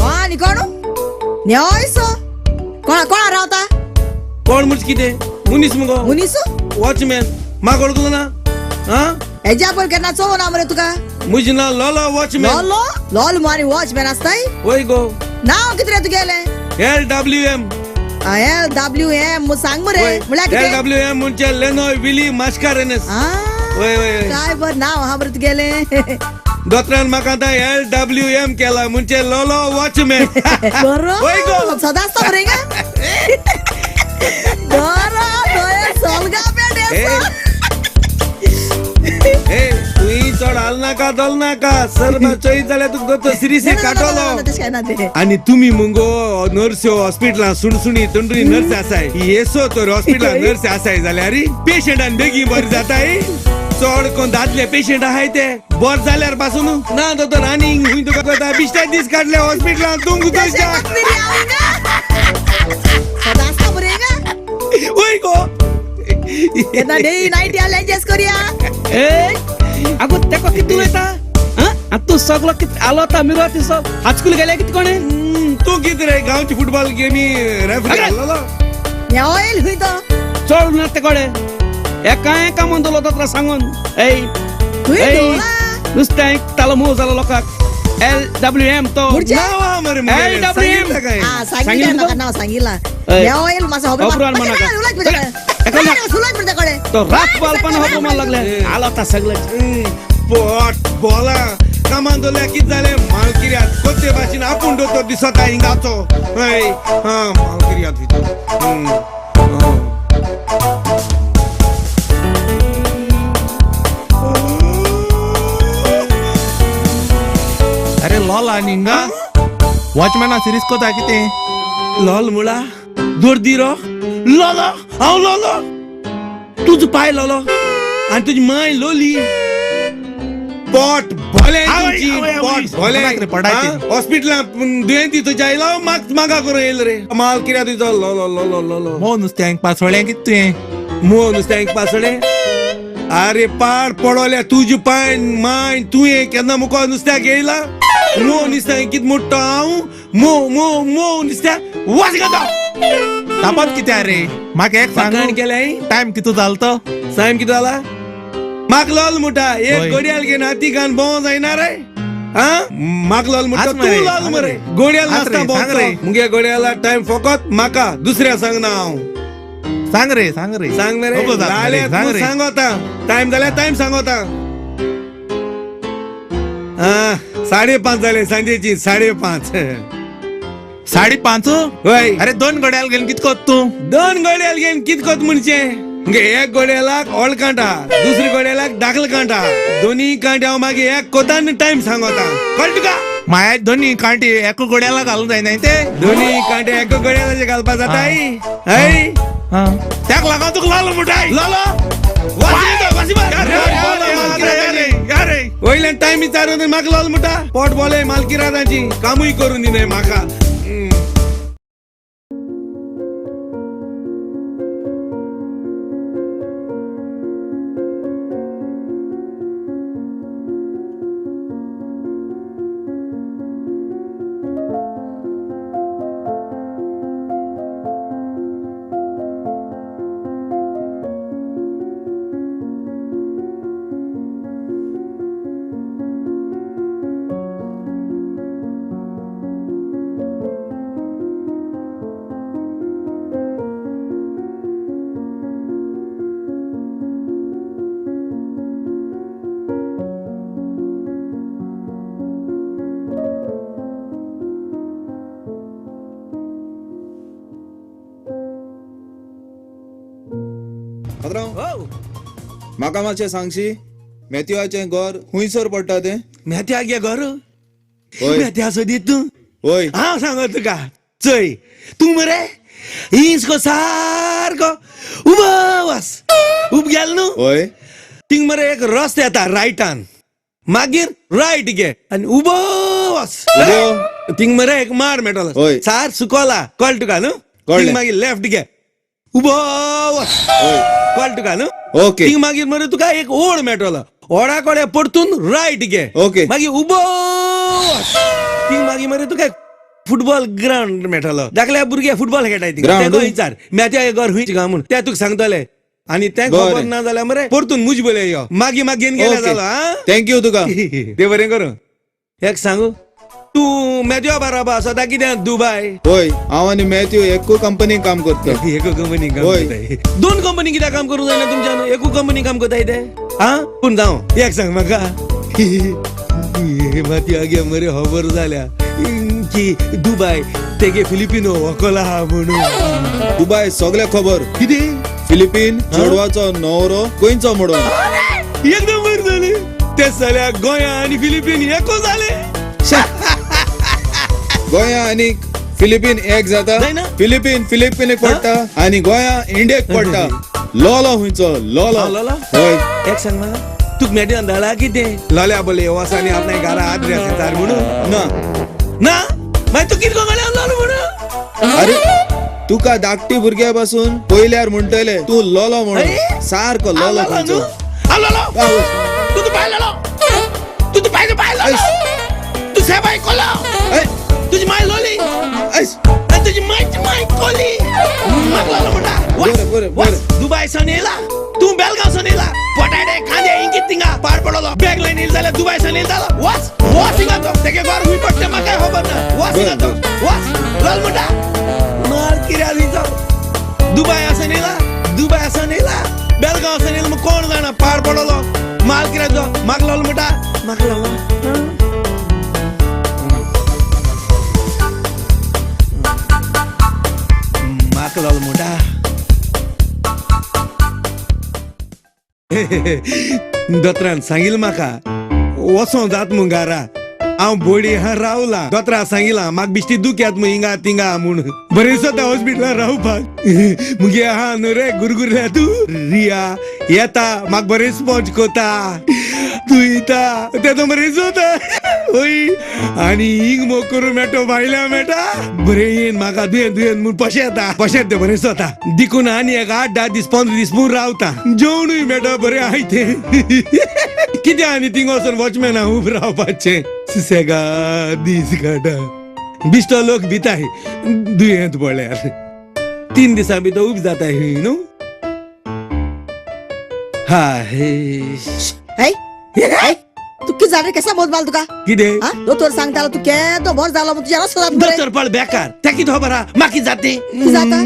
आनी कोण न्हयसो कोणा कोणा रावता? कोण म्हणजे कितें? मनीस मुगो. मनीस? वॉचमॅन. म्हाका वळखलो ना? हा? हेज्या पयर केन्ना चोवना ना मरे तुका. म्हजें नांव लोलो वॉचमॅन. लोलो? लोल आनी वॉचमॅन आसताय? वय गो. नांव कितें रे तुगेलें? L W M. L W M सांग मरे, म्हणल्यार एल कितें? डब्ल्यू एम म्हणजे लेनॉय विली मास्कारेनस. वय वय. काय बर नाव आहा मरे तुगेलें. दोतोरान म्हाका आतां एल डब्ल्यू एम केला म्हणजे लोलो वॉचमॅन. बरो. वय गो. सदांच तो मरे हिंगा? बरो दोळे सोलगा पेट. ए तुई चड हाल नाका दल नाका सर चोयत जाल्यार तुका दोतोर सिरियसली काडटलो. आनी तुमी मुगो नर्स्यो हॉस्पिटलां सुणसुणी तंडुरी नर्स आसाय. येसो तर हॉस्पिटलां नर्स आसाय जाल्यार पेशंटान बेगीन बरें जाताय. चड कोण दादले पेशंट आहाय ते बर जाल्यार पासून ना दोतोर. आनी खूंय तुका कोता बिश्टे दीस काडले हॉस्पिटलां तुमकां वय गो. अगो तेका कितें उलयता? तूं सगलो कितें आलो आतां मिरो तिसो हाचकूल गेले कितें कोणें? तूं कितें रे गांवची फुटबॉल गेमी रेफरी आसलेलो? चड ना ते कडेन एका एका मन दवरलो दोतोरा सांगून. नुस्तें तालो मोव जालो लोकांक. एल डब्ल्यू एम तो एल डब्ल्यू एम नांव सांगिल्लां. तो रात पालपान खबर मार लागले आलो आतां सगळे पोट बोला कामान दवरल्यार कितें जालें? मालकिर्यात कोते भाशेन आपूण दोतोर दिसता हिंगाचो. हय हा मालकिर्यात भितर. अरे लॉल आनी हिंगा वॉचमॅना सिरीज कोता कितें? लॉल मुळा दोर्दी रो लोलो. हांव लोलो, तुजो पाय लोलो आनी तुजी माय लोली. पोट भोलें तुमची, पोट भोलें. हॉस्पिटलां दुयेंती तुज्या आयलो मागा करून येयलो रे. माल कित्याक तुजो लोलो लोलो लोलो. मोव नुस्त्यांक पासोळ्यां कितें तुवें? मोव नुस्त्यांक पासोळें? अरे पाड पडोल्या तुजी पाय माय तुवें केन्ना मुखार नुस्त्याक येयला? मोव नुस्त्यांक कितें मोडटा हांव? मोव मोव मोव नुस्त्याक वास घेता. तापत कित्या रे? म्हाका एक सांग, केलें टायम कितू जालो तो? टायम कितें जाला? म्हाका लोल म्हणटा एक घडयाळ घेवन हाती घालून भोंवो जायना रे. म्हाका लोल म्हणटा तूं लोल मरे. घडयाळ नासता भोंवता मुगे घडयाळा टायम फकत म्हाका, दुसऱ्या सांगना हांव. सांग रे सांग रे सांग मरे. तूं सांगता टायम जाल्यार टायम सांगता. 5:30 जाले सांजेची. 5:30. 5:30? वय. अरे दोन घड्याळ घेवन कित कोत तूं? दोन घड्याळ घेवन कित कोत म्हणजे? एक घड्याळाक ओल्ड कांटा, दुसरी घड्याळाक दाखल कांटा. दोन्ही कांटे हांव मागीर एक कोतान टायम सांगता. कळ्ळें तुका? माया दोन्ही कांटे एका घड्याळाक घालूंक जायना ते? दोन्ही कांटे एका घड्याळाचे घालपा जाता. हय तेका लागून तुका लालो म्हणटाय. लालो वयल्यान टायम विचारून म्हाका लाल म्हणटा. पोट बोले मालकी राजाची कामूय करून दिनाय म्हाका. म्हाका मातशें सांगशी मेथ्यूआचें घर खुंयसर पडटा तें? मेथ्यागे घर? मेथ्या सोदीत तूं? हय. हांव सांगो तुका चोय तूं मरे इंचको सारको उबो वस. उब गेल न्हू? हय. थिंग मरे एक रस्तो येता रायटान, मागीर रायट घे आनी उबो वस. थिंग मरे एक मार मेळटलो सार सुकोला. कळ्ळें तुका न्हू? कळ्ळें. मागीर लेफ्ट घे उबो वस. कळ्ळें तुका न्हू? ओके. थिंग मागीर मरे तुका एक ओड मेळटलो. ओडा कोड्या परतून रायट घे. ओके. मागीर उबो वच. थिंग मागीर मरे तुका फुटबॉल ग्रावंड मेळटलो. धाकल्या भुरगे फुटबॉल खेळटाय थिंगा. ग्रावंड? तेका विचार म्याच्या घर खंय गाय म्हूण, ते तुका सांगतले. आनी तें बरें. खबर ना जाल्यार मरे परतून मुज बले यो, मागीर मागीर घेवन गेल्या ओके. जालो. हा, thank you तुका. ते बरें करूं. एक सांगू, तूं मॅथ्यू बाराबा सदां कितें दुबाय? होय, हांव आनी मॅथ्यू एकू कंपनीक काम करता. एकू कंपनी काम होय. करताय? दोन कंपनी कित्याक काम करूंक जायना तुमच्यान? एकू कंपनी काम करताय ते. हा, पूण जावं, एक सांग म्हाका, माती आगे मरे खबर जाल्या की दुबाय तेगे फिलिपिनो व्हंकल आहा म्हणून. दुबाय सगळे खबर. कितें? फिलिपीन चेडवाचो न्हवरो गोंयचो म्हणून. एकदम बरें जालें. ते जाल्यार गोंया आनी फिलिपीन एको जाले. गोंया आनी फिलिपीन एक जाता. जायना? फिलिपीन फिलिपीनेक पडटा आनी गोंया इंडियेक पडटा. लोलो खंयचो लोलो. हा, लोलो? हय. एक सांग म्हाका, तुका मेट्यान धाडा कितें लोल्या बोले वस आनी आपल्या घरा आद्रेस विचार म्हणून? ना. ना? मागीर तूं कितें गळ्यान लोलो म्हणून? अरे तुका धाकटी भुरग्या पासून पयल्यार म्हणटले तूं लोलो म्हणून. अरे? सारको लोलो खंयचो. लोलो. आवय. तूं तूं पाय लोलो, तूं तूं पाय, तूं पाय लोलो, तूं सेबाय कोलो. ऐ, तुजी माय लोली ऐस. आनी तुजी मायची माय कोली. म्हाका लोलो म्हणटा. बरें, बरें, बरें. दुबाय सावन येयला तूं, बेलगांव सावन येयला. बटाटे कांदे इंकीत थिंगा पाड पडलो. बॅग लायन येयला जाल्यार दुबाय सावन येयला जालो. वच वच हिंगा, तो तेगे घर खूंय पडटा म्हाका खबर ना. वच हिंगा, तो वच. लोल म्हणटा, मार कित्याक दिता. दुबाय आसून येयला, दुबाय आसून येयला, बेलगांव आसून येयला, कोण जाणा पाड पडलो माल कित्याक तो. म्हाका लोल म्हणटा, म्हाका लोल. म्हाका लोल म्हणटा. दोतोरान सांगिल्लें म्हाका वचों जात म्हूण घरा. हांव बोडी हा रावला. दोतोरा सांगिलां म्हाका बिश्टी दुख्यात म्हूण हिंगा तिंगा म्हूण. बरें दिसता हॉस्पिटलान रावपाक. मुगे आहा न्हू रे गुरगुरल्या तूं रिया येता म्हाका बरें स्पॉन्ज कोता तूं येता तें बरें दिसता. ओय आनी हिंग मोग करूं मेळटो भायल्या मेळटा बरें येन म्हाका दुयेंत दुयेंत म्हूण पशेता पशेत तें बरें दिसता. देखून आनी एक 8 10 दीस 15 दीस म्हूण रावता. जेवणूय मेळटा बरें आयतें. कितें आनी थिंग वचोन वॉचमॅना उब रावपाचें. सुसेगा दीस काडटा. बिश्टो लोक भिताय दुयेंत पळ्यार 3 दिसां भितर उब जाताय न्हू. हा हे. ऐ ऐ, तू कितें जालें? केसा मोज माल तुका? कितें? हा, दोतोर सांगतालो तूं केदो बरो जालो म्हूण. तुज्या रस्तो जाता मरे. दोतोर पळ बेकार, तें कितें खबर आहा म्हाका कितें जाता तें? कितें जाता?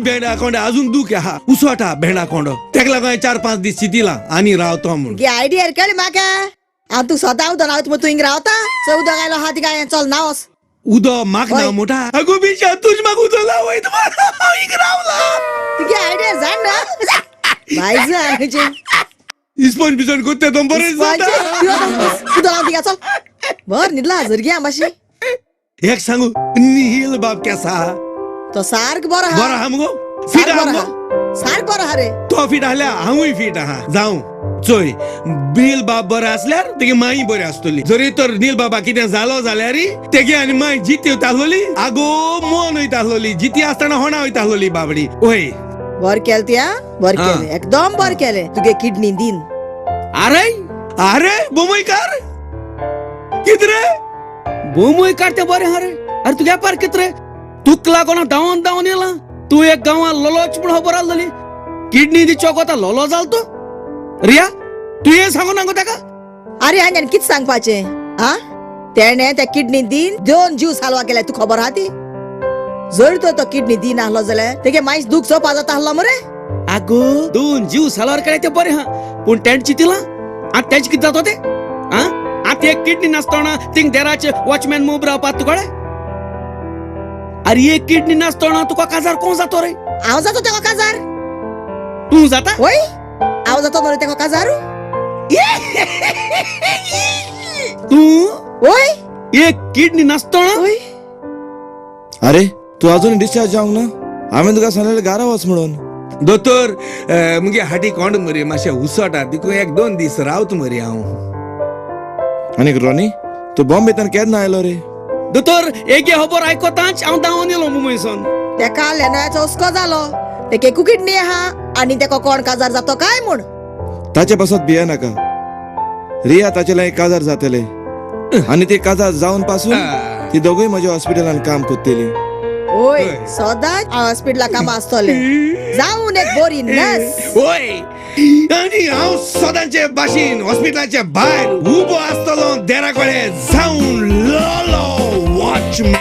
भेंडा कोंडो अजून दूख आहा, उसवटा भेंडा कोंडो. तेका लागून हांवें 4 5 दीस चितिलां आनी रावतो म्हूण. गे आयडिया कळ्ळी म्हाका. हांव तूं सदां उदक रावता म्हूण तूं हिंग रावता. चल उदक आयलो आहा तिका, चल ना वच. उदो म्हाका ना हय. म्हणटा. आगो बिशा तुज म्हाका उदो लावयत म्हूण हांव हिंग रावला. तुगे आयडिया जाण ना बायज आनी इस्पॉन्ज बिस्पॉन्ज कोत्ते तो बरें जाता. उदक लावन तिका, चल बर न्हिदला जरगी मातशी. एक सांगू, निहील बाब केसा? तो सारको बरो बरो आहा. आहा मुगो? फिट सारको आहा बरो मुगो? आहा, सारको बरो आहा रे. तो फिट आहल्यार हांवूय फिट आहा. जावं चोय, नील बाब बरो आसल्यार तेगे माई बरी आसतली. जरी तर नील बाबा कितें जालो जाल्यार तेगे आनी माय जिती वयता आसलोली. आगो मन वयता आसलोली, जिती आसतना होणा वयता आसलोली बाबडी. वय बर केलें त्या, बर हा. केलें, एकदम बर केलें. तुगे किडनी दिन. अरे अरे बोमयकार कित रे? बोमयकार तें बरें हा रे. अरे तुगे पार कित रे, तुक लागोन धांवन धांवन येला. तूं एक गांवां लोलोच म्हूण खबर आसलेली. किडनी दी चोकोता लोलो जाल तूं. रिया तूं हें सांगू ना गो ताका? अरे आनी कितें सांगपाचें आ? तेणें त्या किडनी दिन दोन जीव सालवा केल्या, तूं खबर आहा ती? जर तो किडनी दिन आहलो जाल्यार तेगे मायस दूख सोपा जाता आहलो मरे. आगो दोन जीव सालवार केल्या तें बरें हा, पूण तेणें चितिलां आतां तेजें कितें जाता तें? आं आतां एक किडनी नासतना थिंग देराचे वॉचमॅन मूब रावपाक तुका कळ्ळें? अरे एक किडनी नासतना तुका काजार कोण जातो रे? हांव जातो तेका काजार. तूं जाता? वय हांव जातो मरे तेका काजार. तूं वय एक किडनी नासतना? वय. अरे तूं अजून डिस्चार्ज जावंक ना? हांवें तुका सांगलेलें घरा वच म्हणून. दोतोर मुगे हाटी कोंड मरे मातशें उसोटा, देखून 1 2 दीस रावत मरे हांव. आनी रोनी तूं बॉम्बेंतल्यान केन्ना आयलो रे? दोतोर एगे खबर आयकोताच हांव धांवन येयलो मुंबयसून. तेका लेनोयाचो हुस्को जालो. तेके एकू किडनी आहा, आनी तेका कोण काजार जातो काय म्हूण. ताचे पासत भिये नाका. रिया ताचे लागीं काजार जातले आनी ते काजार जावन पासून ती दोगूय म्हज्या हॉस्पिटलान काम करतली. ओय, सदांच हॉस्पिटला काम आसतले, जावन एक बरी नर्स. होय, आनी हांव सदांचे भाशेन हॉस्पिटलाचे भायर उबो आसतलो देरा कडेन जावन लोलो वॉचमॅन.